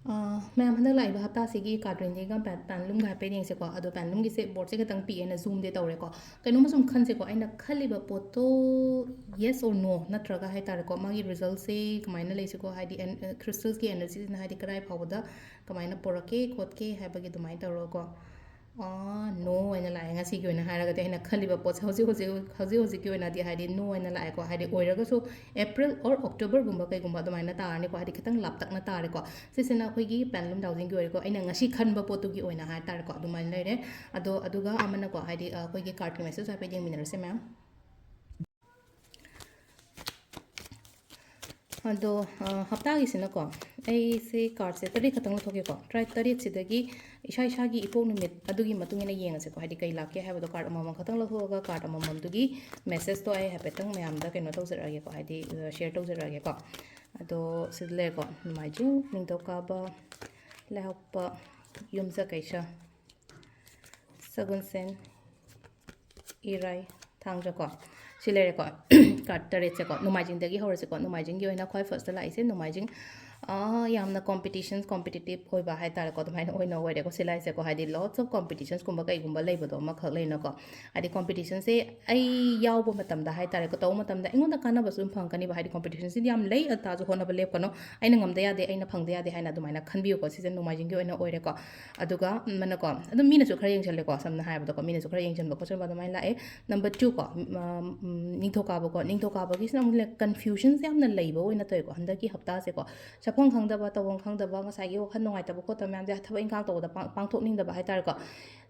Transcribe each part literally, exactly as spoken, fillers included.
ꯑꯥ, ꯃꯌꯥꯝ, ꯍꯟꯗꯛ ꯂꯥꯛꯏꯕ ꯍꯞꯇꯥꯁꯤꯒꯤ card readingꯒ ꯄꯦꯟ-, ꯄꯦꯟꯂꯨꯝꯒ ꯍꯥꯏꯐꯦꯠ ꯌꯦꯡꯁꯦꯀꯣ꯫ ꯑꯗꯣ ꯄꯦꯟꯂꯨꯝꯒꯤꯁꯦ boardꯁꯦ ꯈꯤꯇꯪ ꯄꯤꯛꯑꯦꯅ zoomꯗꯤ ꯇꯧꯔꯦꯀꯣ꯫ ꯀꯩꯅꯣꯝꯃ ꯁꯨꯝ ꯈꯟꯁꯦꯀꯣ, ꯑꯩꯅ ꯈꯜꯂꯤꯕ ꯄꯣꯠꯇꯣ yes or no ꯅꯠꯇ꯭ꯔꯒ ꯍꯥꯏ ꯇꯥꯔꯦꯀꯣ, ꯃꯥꯒꯤ resultꯁꯦ ꯀꯃꯥꯏꯅ ꯂꯩꯁꯤꯀꯣ, ꯍꯥꯏꯗꯤ ꯑꯦꯟ-, crystalꯁꯀꯤ energyꯁꯤꯅ ꯍꯥꯏꯗꯤ ꯀꯗꯥꯏ ꯐꯥꯎꯕꯗ ꯀꯃꯥꯏꯅ ꯄꯨꯔꯛꯀꯦ ꯈꯣꯠꯀꯦ ꯍꯥꯏꯕꯒꯤ ꯑꯗꯨꯃꯥꯏꯅ ꯇꯧꯔꯒꯀꯣ꯫ ꯑꯥ, no ꯑꯣꯏꯅ ꯂꯥꯛꯑꯦ ꯉꯁꯤꯒꯤ ꯑꯣꯏꯅ ꯍꯥꯏꯔꯒꯗꯤ꯫ ꯑꯩꯅ ꯈꯜꯂꯤꯕ ꯄꯣꯠꯁꯦ ꯍꯧꯖꯤꯛ ꯍꯧꯖꯤꯛ, ꯍꯧꯖꯤꯛ ꯍꯧꯖꯤꯛꯀꯤ ꯑꯣꯏꯅꯗꯤ ꯍꯥꯏꯗꯤ no ꯑꯣꯏꯅ ꯂꯥꯛꯑꯦꯀꯣ꯫ ꯍꯥꯏꯗꯤ ꯑꯣꯏꯔꯒꯁꯨ April or Octoberꯒꯨꯝꯕ ꯀꯩꯒꯨꯝꯕ ꯑꯗꯨꯃꯥꯏꯅ ꯇꯥꯔꯅꯤꯀꯣ, ꯍꯥꯏꯗꯤ ꯈꯤꯇꯪ ꯂꯥꯞꯇꯛꯅ ꯇꯥꯔꯦꯀꯣ꯫ ꯁꯤꯁꯤꯅ ꯑꯩꯈꯣꯏꯒꯤ ꯄꯦꯟꯂꯨꯝ ꯗꯥꯎꯖꯤꯡꯒꯤ ꯑꯣꯏꯔꯦꯀꯣ, ꯑꯩꯅ ꯉꯁꯤ ꯈꯟꯕ ꯄꯣꯠꯇꯨꯒꯤ ꯑꯣꯏꯅ ꯍꯥꯏ ꯇꯥꯔꯦꯀꯣ, ꯑꯗꯨꯃꯥꯏꯅ ꯂꯩꯔꯦ꯫ ꯑꯗꯣ ꯑꯗꯨꯒ ꯑꯃꯅꯀꯣ, ꯍꯥꯏꯗꯤ ꯑꯩꯈꯣꯏꯒꯤ cardꯀꯤ message ꯍꯥꯏꯐꯦꯠ ꯌꯦꯡꯃꯤꯟꯅꯔꯁꯦ ꯃꯌꯥꯝ꯫ ꯑꯗꯣ, ꯑ, ꯍꯞꯇꯥꯒꯤꯁꯤꯅꯀꯣ, ꯑꯩꯁꯦ cardꯁꯦ ꯇꯔꯦꯠ ꯈꯛꯇꯪ ꯂꯧꯊꯣꯛꯀꯦꯀꯣ꯫ ꯇꯔꯥ-, ꯇꯔꯦꯠꯁꯤꯗꯒꯤ ꯏꯁꯥ ꯏꯁꯥꯒꯤ ꯏꯄꯣꯛ ꯅꯨꯃꯤꯠ ꯑꯗꯨꯒꯤ ꯃꯇꯨꯡ ꯏꯟꯅ ꯌꯦꯡꯉꯁꯦꯀꯣ, ꯍꯥꯏꯗꯤ ꯀꯩ ꯂꯥꯛꯀꯦ ꯍꯥꯏꯕꯗꯣ꯫ Card ꯑꯃꯃꯝ ꯈꯛꯇꯪ ꯂꯧꯊꯣꯛꯑꯒ card ꯑꯃꯃꯝꯗꯨꯒꯤ messageꯇꯣ ꯑꯩ ꯍꯥꯏꯐꯦꯠꯇꯪ ꯃꯌꯥꯝꯗ ꯀꯩꯅꯣ ꯇꯧꯖꯔꯛꯑꯒꯦꯀꯣ, ꯍꯥꯏꯗꯤ, ꯑ, share ꯇꯧꯖꯔꯛꯑꯒꯦꯀꯣ꯫ ꯑꯗꯣ ꯁꯤꯗ ꯂꯩꯔꯦꯀꯣ, ꯅꯣꯡꯃꯥꯏꯖꯤꯡ, ꯅꯤꯡꯊꯧꯀꯥꯕ, ꯂꯩꯍꯧꯄ, ꯌꯨꯝꯁꯀꯩꯁ, ꯁꯒꯣꯜꯁꯦꯟ, ꯏꯔꯥꯏ, ꯊꯥꯡꯖꯀꯣ꯫ ꯁꯤ ꯂꯩꯔꯦꯀꯣ꯫ Card ꯇꯔꯦꯠꯁꯦꯀꯣ, ꯅꯣꯡꯃꯥꯏꯖꯤꯡꯗꯒꯤ ꯍꯧꯔꯁꯦꯀꯣ꯫ ꯅꯣꯡꯃꯥꯏꯖꯤꯡꯒꯤ ꯑꯣꯏꯅ ꯈ꯭ꯋꯥꯏ firstꯇ ꯂꯥꯛꯏꯁꯦ, ꯅꯣꯡꯃꯥꯏꯖꯤꯡ, ꯑꯥ, ꯌꯥꯝꯅ competition, competitive ꯑꯣꯏꯕ ꯍꯥꯏ ꯇꯥꯔꯦꯀꯣ, ꯑꯗꯨꯃꯥꯏꯅ ꯑꯣꯏꯅ ꯑꯣꯏꯔꯦꯀꯣ꯫ ꯁꯤ ꯂꯥꯛꯏꯁꯦꯀꯣ, ꯍꯥꯏꯗꯤ lots of competitionsꯀꯨꯝꯕ ꯀꯩꯒꯨꯝꯕ ꯂꯩꯕꯗꯣ ꯑꯃꯈꯛ ꯂꯩꯅꯀꯣ꯫ ꯍꯥꯏꯗꯤ competitionꯁꯦ ꯑꯩ ꯌꯥꯎꯕ ꯃꯇꯝꯗ ꯍꯥꯏ ꯇꯥꯔꯦꯀꯣ, ꯇꯧꯕ ꯃꯇꯝꯗ ꯑꯩꯉꯣꯟꯗ ꯀꯥꯟꯅꯕꯁꯨ ꯑꯗꯨꯝ ꯐꯪꯉꯛꯀꯅꯤꯕ꯫ ꯍꯥꯏꯗꯤ competitionꯁꯤꯗꯤ ꯌꯥꯝ ꯂꯩ, ꯑꯗꯨ ꯇꯥꯔꯁꯨ ꯍꯣꯠꯅꯕ ꯂꯦꯞꯀꯅꯣ꯫ ꯑꯩꯅ ꯉꯝꯗ ꯌꯥꯗꯦ, ꯑꯩꯅ ꯐꯪꯗ ꯌꯥꯗꯦ ꯍꯥꯏꯅ ꯑꯗꯨꯃꯥꯏꯅ ꯈꯟꯕꯤꯌꯨꯀꯣ꯫ ꯁꯤꯁꯦ ꯅꯣꯡꯃꯥꯏꯖꯤꯡꯒꯤ ꯑꯣꯏꯅ ꯑꯣꯏꯔꯦꯀꯣ꯫ ꯑꯗꯨꯒ ꯑꯃꯅꯀꯣ, ꯑꯗꯨꯝ ꯃꯤꯅꯁꯨ ꯈꯔ ꯌꯦꯡꯁꯤꯜꯂꯦꯀꯣ, ꯁꯝꯅ ꯍꯥꯏꯔꯕꯗꯀꯣ, ꯃꯤꯅꯁꯨ ꯈꯔ ꯌꯦꯡꯁꯤꯟꯕ ꯈꯣꯠꯆꯤꯟꯕ ꯑꯗꯨꯃꯥꯏꯅ ꯂꯥꯛꯑꯦ꯫ Number two ꯀꯣ, ꯎꯝ, ꯎꯝ, ꯅꯤꯡꯊꯧꯀꯥꯕꯀꯣ, ꯅꯤꯡꯊꯧꯀꯥꯕꯒꯤꯁꯤꯅ ꯑꯃꯨꯛ confusionꯁꯦ ꯌꯥꯝꯅ ꯂꯩꯕ ꯑꯣꯏꯅ ꯇꯧꯋꯦꯀꯣ ꯍꯟꯗꯛꯀꯤ ꯍꯞꯇꯥꯁꯦꯀꯣ꯫ ꯆꯠꯐꯝ ꯈꯪꯗꯕ, ꯇꯧꯐꯝ ꯈꯪꯗꯕ, ꯉꯁꯥꯏꯒꯤ ꯋꯥꯈꯜ ꯅꯨꯡꯉꯥꯏꯇꯕ ꯈꯣꯠꯇꯕ ꯃꯌꯥꯝꯁꯦ ꯊꯕꯛ ꯏꯪꯈꯥꯡ ꯇꯧꯕꯗ ꯄꯥꯡ-, ꯄꯥꯡꯊꯣꯛꯅꯤꯡꯗꯕ ꯍꯥꯏ ꯇꯥꯔꯦꯀꯣ꯫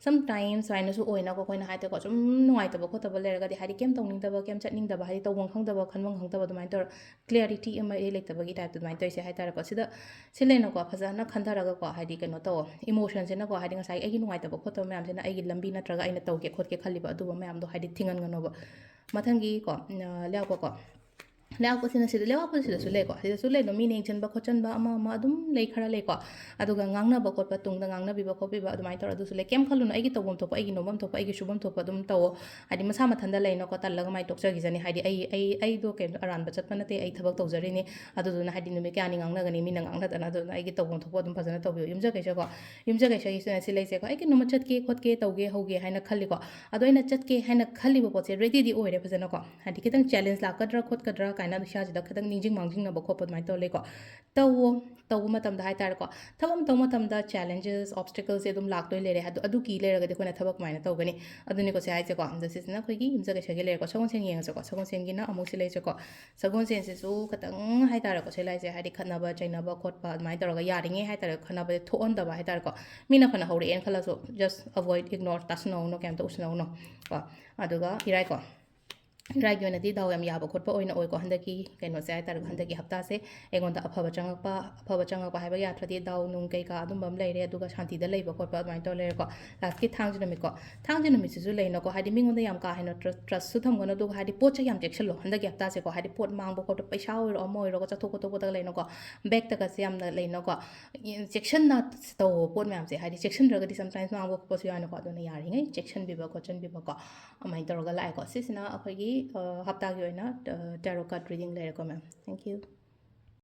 Sometimes ꯁꯨꯃꯥꯏꯅꯁꯨ ꯑꯣꯏꯅꯀꯣ, ꯑꯩꯈꯣꯏꯅ ꯍꯥꯏ ꯇꯥꯔꯦꯀꯣ, ꯁꯨꯝ ꯅꯨꯡꯉꯥꯏꯇꯕ ꯈꯣꯠꯇꯕ ꯂꯩꯔꯒꯗꯤ, ꯍꯥꯏꯗꯤ ꯀꯩꯝ ꯇꯧꯅꯤꯡꯗꯕ, ꯀꯩꯝ ꯆꯠꯅꯤꯡꯗꯕ, ꯍꯥꯏꯗꯤ ꯇꯧꯐꯝ ꯈꯪꯗꯕ, ꯈꯟꯐꯝ ꯈꯪꯗꯕ ꯑꯗꯨꯃꯥꯏꯅ ꯇꯧꯔ clarity ꯑꯃ ꯏꯔꯩ ꯂꯩꯇꯕꯒꯤ typeꯇ ꯑꯗꯨꯃꯥꯏꯅ ꯇꯧꯔꯤꯁꯦ ꯍꯥꯏ ꯇꯥꯔꯦꯀꯣ꯫ ꯁꯤꯗ ꯁꯤ ꯂꯩꯅꯀꯣ, ꯐꯖꯅ ꯈꯟꯊꯔꯒꯀꯣ, ꯍꯥꯏꯗꯤ ꯀꯩꯅꯣ ꯇꯧꯑꯣ, emotionꯁꯤꯅꯀꯣ, ꯍꯥꯏꯗꯤ ꯉꯁꯥꯏ ꯑꯩꯒꯤ ꯅꯨꯡꯉꯥꯏꯇꯕ ꯈꯣꯠꯇꯕ ꯃꯌꯥꯝꯁꯤꯅ ꯑꯩꯒꯤ ꯂꯝꯕꯤ ꯅꯠꯇ꯭ꯔꯒ ꯑꯩꯅ ꯇꯧꯒꯦ ꯈꯣꯠꯀꯦ ꯈꯜꯂꯤꯕ ꯑꯗꯨꯒꯨꯝꯕ ꯃꯌꯥꯝꯗꯣ ꯍꯥꯏꯗꯤ ꯊꯤꯡꯍꯟꯒꯅꯣꯕ꯫ ꯃꯊꯪꯒꯤꯀꯣ, ꯑ, ꯂꯩꯍꯧꯄꯀꯣ, ꯂꯩꯕꯥꯛꯄꯣꯠꯁꯤꯅ ꯁꯤꯗ, ꯂꯩꯕꯥꯛꯄꯣꯠꯁꯤꯗꯁꯨ ꯂꯩꯀꯣ, ꯁꯤꯗꯁꯨ ꯂꯩ ꯑꯗꯣ, ꯃꯤꯅ ꯌꯦꯡꯁꯤꯟꯕ ꯈꯣꯠꯆꯟꯕ ꯑꯃ ꯑꯃ ꯑꯗꯨꯝ ꯂꯩ, ꯈꯔ ꯂꯩꯀꯣ꯫ ꯑꯗꯨꯒ ꯉꯥꯡꯅꯕ ꯈꯣꯠꯄ, ꯇꯨꯡꯗ ꯉꯥꯡꯅꯕꯤꯕ ꯈꯣꯠꯄꯤꯕ ꯑꯗꯨꯃꯥꯏꯅ ꯇꯧꯔ ꯑꯗꯨꯁꯨ ꯂꯩ꯫ ꯀꯩꯝ ꯈꯜꯂꯨꯅꯨ, ꯑꯩꯒꯤ ꯇꯧꯐꯝ ꯊꯣꯛꯄ, ꯑꯩꯒꯤ ꯅꯣꯝꯐꯝ ꯊꯣꯛꯄ, ꯑꯩꯒꯤ ꯁꯨꯐꯝ ꯊꯣꯛꯄ ꯑꯗꯨꯝ ꯇꯧꯋꯣ꯫ ꯍꯥꯏꯗꯤ ꯃꯁꯥ ꯃꯊꯟꯇ ꯂꯩꯅꯀꯣ, ꯇꯜꯂꯒ ꯃꯥꯏ ꯇꯣꯛꯆꯈꯤꯖꯅꯤ꯫ ꯍꯥꯏꯗꯤ ꯑꯩ ꯑꯩ ꯑꯩꯗꯣ ꯀꯩꯝꯇ ꯑꯔꯥꯟꯕ ꯆꯠꯄ ꯅꯠꯇꯦ, ꯑꯩ ꯊꯕꯛ ꯇꯧꯖꯔꯤꯅꯤ꯫ ꯑꯗꯨꯗꯨꯅ ꯍꯥꯏꯗꯤ ꯅꯨꯃꯤꯠ ꯀꯌꯥꯅꯤ ꯉꯥꯡꯅꯒꯅꯤ ꯃꯤꯅ ꯉꯥꯡꯅꯗꯅ, ꯑꯗꯨꯗꯨꯅ ꯑꯩꯒꯤ ꯇꯧꯐꯝ ꯊꯣꯛꯄ ꯑꯗꯨꯝ ꯐꯖꯅ ꯇꯧꯕꯤꯌꯨ꯫ ꯌꯨꯝꯖꯀꯩꯁꯀꯣ, ꯌꯨꯝꯖꯀꯩꯁꯒꯤꯁꯤꯅ ꯁꯤ ꯂꯩꯁꯦꯀꯣ, ꯑꯩ ꯀꯩꯅꯣꯝꯃ ꯆꯠꯀꯦ ꯈꯣꯠꯀꯦ ꯇꯧꯒꯦ ꯍꯧꯒꯦ ꯍꯥꯏꯅ ꯈꯜꯂꯤꯀꯣ꯫ ꯑꯗꯣ ꯑꯩꯅ ꯆꯠꯀꯦ ꯍꯥꯏꯅ ꯈꯜꯂꯤꯕ ꯄꯣꯠꯁꯦ readyꯗꯤ ꯑꯣꯏꯔꯦ ꯐꯖꯅꯀꯣ꯫ ꯍꯥꯏꯗꯤ ꯈꯤꯇꯪ challenge ꯂꯥꯛꯀꯗ꯭ꯔꯥ ꯈꯣꯠꯀꯗ꯭ꯔꯥ ꯀꯥꯏꯅ ꯏꯁꯥꯁꯤꯗ ꯈꯤꯇꯪ ꯅꯤꯡꯁꯤꯡ ꯃꯥꯡꯖꯤꯡꯅꯕ ꯈꯣꯠꯄ ꯑꯗꯨꯃꯥꯏꯅ ꯇꯧꯔ ꯂꯩꯀꯣ꯫ ꯇꯧꯋꯣ, ꯇꯧꯕ ꯃꯇꯝꯗ ꯍꯥꯏꯇꯥꯔꯦꯀꯣ, ꯊꯕꯛ ꯑꯃ ꯇꯧꯕ ꯃꯇꯝꯗ challenges, obstacleꯁꯦ ꯑꯗꯨꯝ ꯂꯥꯛꯇꯣꯏ ꯂꯩꯔꯦ꯫ ꯑꯗꯨ ꯑꯗꯨ ꯀꯤ ꯂꯩꯔꯒꯗꯤ ꯑꯩꯈꯣꯏꯅ ꯊꯕꯛ ꯀꯃꯥꯏꯅ ꯇꯧꯒꯅꯤ? ꯑꯗꯨꯅꯤꯀꯣ ꯁꯤ ꯍꯥꯏꯁꯦꯀꯣ꯫ ꯑꯗꯣ ꯁꯤꯁꯤꯅ ꯑꯩꯈꯣꯏꯒꯤ ꯌꯨꯝꯖꯀꯩꯁꯒꯤ ꯂꯩꯔꯦꯀꯣ꯫ ꯁꯒꯣꯜꯁꯦꯟ ꯌꯦꯡꯉꯁꯦꯀꯣ꯫ ꯁꯒꯣꯜꯁꯦꯟꯒꯤꯅ ꯑꯃꯨꯛ ꯁꯤ ꯂꯩꯁꯦꯀꯣ꯫ ꯁꯒꯣꯜꯁꯦꯟꯁꯤꯁꯨ ꯈꯤꯇꯪ ꯍꯥꯏꯇꯥꯔꯦꯀꯣ, ꯁꯤ ꯂꯩꯁꯦ ꯍꯥꯏꯗꯤ ꯈꯠꯅꯕ ꯆꯩꯅꯕ ꯈꯣꯠꯄ ꯑꯗꯨꯃꯥꯏꯅ ꯇꯧꯔꯒ, ꯌꯥꯔꯤꯉꯩ ꯍꯥꯏꯇꯥꯔꯦ, ꯈꯠꯅꯕꯁꯦ ꯊꯣꯛꯍꯟꯗꯕ ꯍꯥꯏꯇꯥꯔꯦꯀꯣ꯫ ꯃꯤꯅ ꯐꯅ ꯍꯧꯔꯛꯑꯦꯅ ꯈꯜꯂꯁꯨ, just avoid, ignore, ꯇꯥꯁꯟꯅꯧꯅꯣ, ꯀꯩꯝꯇ ꯎꯁꯤꯟꯅꯧꯅꯣ ꯀꯣ꯫ ꯑꯗꯨꯒ ꯏꯔꯥꯏꯀꯣ, ꯏꯔꯥꯏꯒꯤ ꯑꯣꯏꯅꯗꯤ ꯗꯥꯎ ꯌꯥꯝ ꯌꯥꯕ ꯈꯣꯠꯄ ꯑꯣꯏꯅ ꯑꯣꯏꯀꯣ꯫ ꯍꯟꯗꯛꯀꯤ ꯀꯩꯅꯣꯁꯦ ꯍꯥꯏꯇꯥꯔꯦꯀꯣ, ꯍꯟꯗꯛꯀꯤ ꯍꯞꯇꯥꯁꯦ ꯑꯩꯉꯣꯟꯗ ꯑꯐꯕ ꯆꯪꯉꯛꯄ, ꯑꯐꯕ ꯆꯪꯉꯛꯄ ꯍꯥꯏꯕ ꯌꯥꯗ꯭ꯔꯗꯤ ꯗꯥꯎ ꯅꯨꯡ ꯀꯩꯀꯥ ꯑꯗꯨꯝꯕ ꯑꯃ ꯂꯩꯔꯦ, ꯑꯗꯨꯒ ꯁꯥꯟꯇꯤꯗ ꯂꯩꯕ ꯈꯣꯠꯄ ꯑꯗꯨꯃꯥꯏꯅ ꯇꯧꯔ ꯂꯩꯔꯦꯀꯣ꯫ Lastꯀꯤ ꯊꯥꯡꯖ ꯅꯨꯃꯤꯠꯀꯣ, ꯊꯥꯡꯖ ꯅꯨꯃꯤꯠꯁꯤꯁꯨ ꯂꯩꯅꯀꯣ, ꯍꯥꯏꯗꯤ ꯃꯤꯉꯣꯟꯗ ꯌꯥꯝ ꯀꯥ ꯍꯦꯟꯅ trust, trustꯁꯨ ꯊꯝꯒꯅꯨ꯫ ꯑꯗꯨꯒ ꯍꯥꯏꯗꯤ ꯄꯣꯠꯁꯦ ꯌꯥꯝ ꯆꯦꯛꯁꯤꯜꯂꯣ ꯍꯟꯗꯛꯀꯤ ꯍꯞꯇꯥꯁꯦꯀꯣ꯫ ꯍꯥꯏꯗꯤ ꯄꯣꯠ ꯃꯥꯡꯕ ꯈꯣꯠꯄ, ꯄꯩꯁꯥ ꯑꯣꯏꯔꯣ ꯑꯃ ꯑꯣꯏꯔꯣ, ꯆꯠꯊꯣꯛ ꯈꯣꯠꯇꯣꯛꯄꯗ ꯂꯩꯅꯀꯣ, bag-ꯇꯒꯁꯦ ꯌꯥꯝꯅ ꯂꯩꯅꯀꯣ, ꯆꯦꯛꯁꯤꯟꯅ ꯇꯧꯋꯣ ꯄꯣꯠ ꯃꯌꯥꯝꯁꯦ꯫ ꯍꯥꯏꯗꯤ ꯆꯦꯛꯁꯤꯟꯗ꯭ꯔꯒꯗꯤ sometimes ꯃꯥꯡꯕ ꯈꯣꯠꯄꯁꯨ ꯌꯥꯎꯅꯀꯣ꯫ ꯑꯗꯨꯅ ꯌꯥꯔꯤꯉꯩ ꯆꯦꯛꯁꯤꯟꯕꯤꯕ ꯈꯣꯠꯆꯟꯕꯤꯕꯀꯣ, ꯑꯗꯨꯃꯥꯏꯅ ꯇꯧꯔꯒ ꯂꯥꯛꯑꯦꯀꯣ꯫ ꯁꯤꯁꯤꯅ ꯑꯩꯈꯣꯏꯒꯤ, ꯑ, ꯍꯞꯇꯥꯒꯤ ꯑꯣꯏꯅ, ꯑ, tarot card reading ꯂꯩꯔꯦꯀꯣ, ma'am. Thank you.